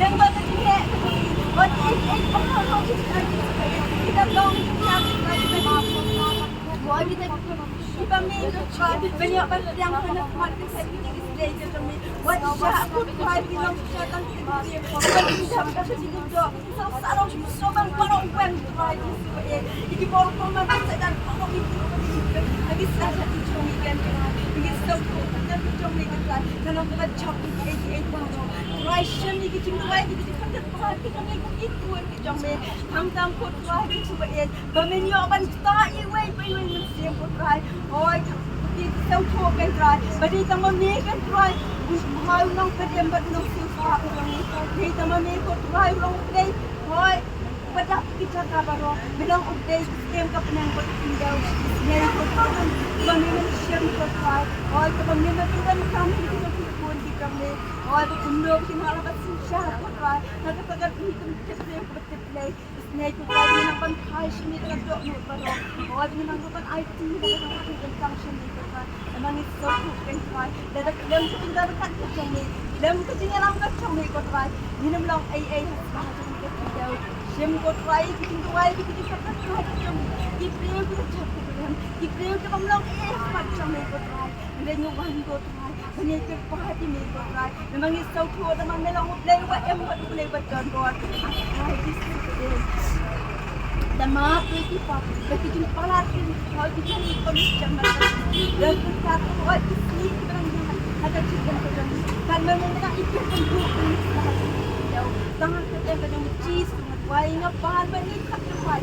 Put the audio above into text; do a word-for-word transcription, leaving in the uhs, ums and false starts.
Nang ba ka jingeh ka jong ngi. Wat ïeit ïeit ba ha long ki jingeh ki jingeh. Kita long ki jingeh ki jingeh. Wat kita ki ba mi ka jingeh. Ban ïa ban pdiang ha na khmat ka jingeh ki jingeh ka jong ngi. Wat sha ko Trai ki long sha tang ki jingeh. Wat sha ka jingeh. Sa sa long sha ban ba long wen Trai Jisu eh. Ki bor ko ma ka sa dan ko mi. Agi sa sa ki jong ngi ken. Agi sa ko ka jong ngi ken. Ka long ka jong ngi ken. Trai shem ïa ki jingduwai ki jingkhamtam Trai ki jong ngi ki tuan ki jong me. Khamtam ko Trai ki jong me. Ba men ïoh ban ktah iwei pa iwei mynsiem ko Trai. Hooid ki sngewthuh ken Trai. Ba dei tang ma me ken Trai. U Trai u nongpynim bad u nongsiewspah u jong ngi. Dei tang ma me ko Trai u long u Blei. Hooid. Ba dap ki jaka baroh. Me long u Blei u shem ka bneng bad ka khyndew. Ngi ko Trai. Ba me men shem ko Trai. Hooid kaba me men pynban kam ïa ki jong ki khun ki jong me. Hooid ba kumno ki nang la ba synshar ko Trai. Na ka takat ngi kum tip Blei ko tip Blei. Ngi ko Trai ngi nang ban phai shane da ka dohnud baroh. Hooid ngi nang ban aiti da ka dohnud ban tang shane ko Trai. Namar ngi sngewthuh ken Trai. Da da khlem ka jingdon ka jong me. Khlem ka jingïalam ka jong me ko Trai. Ngin ym long ei ei ha sla jong ka jingdon. Shim ko Trai ki jingduwai ki jingkyrpad ka jong me. Ki briew ki jong ka jong. Ki briew ki bym long ei ei ha sla jong me ko Trai. Ngi wan ko Trai. Ngi kyrpad ïa me ko Trai. Namar ngi sngewthuh namar me long u Blei uba em bad u Blei uba don bor. Ai ki sngewthuh. Da map ïa ki pop, da ki jingpalat ki hoi ki jong ngi kum ki jong ngi. Da ki kat hoi ki sngi ki ba nang jong ngi. Ha ka jingim ka jong ngi. Kan me me me nang ïa ki jong ngi. Tang ha ka jingim ka jong ngi Jisu ngi duwai nga pan ba ngi kat ka pai.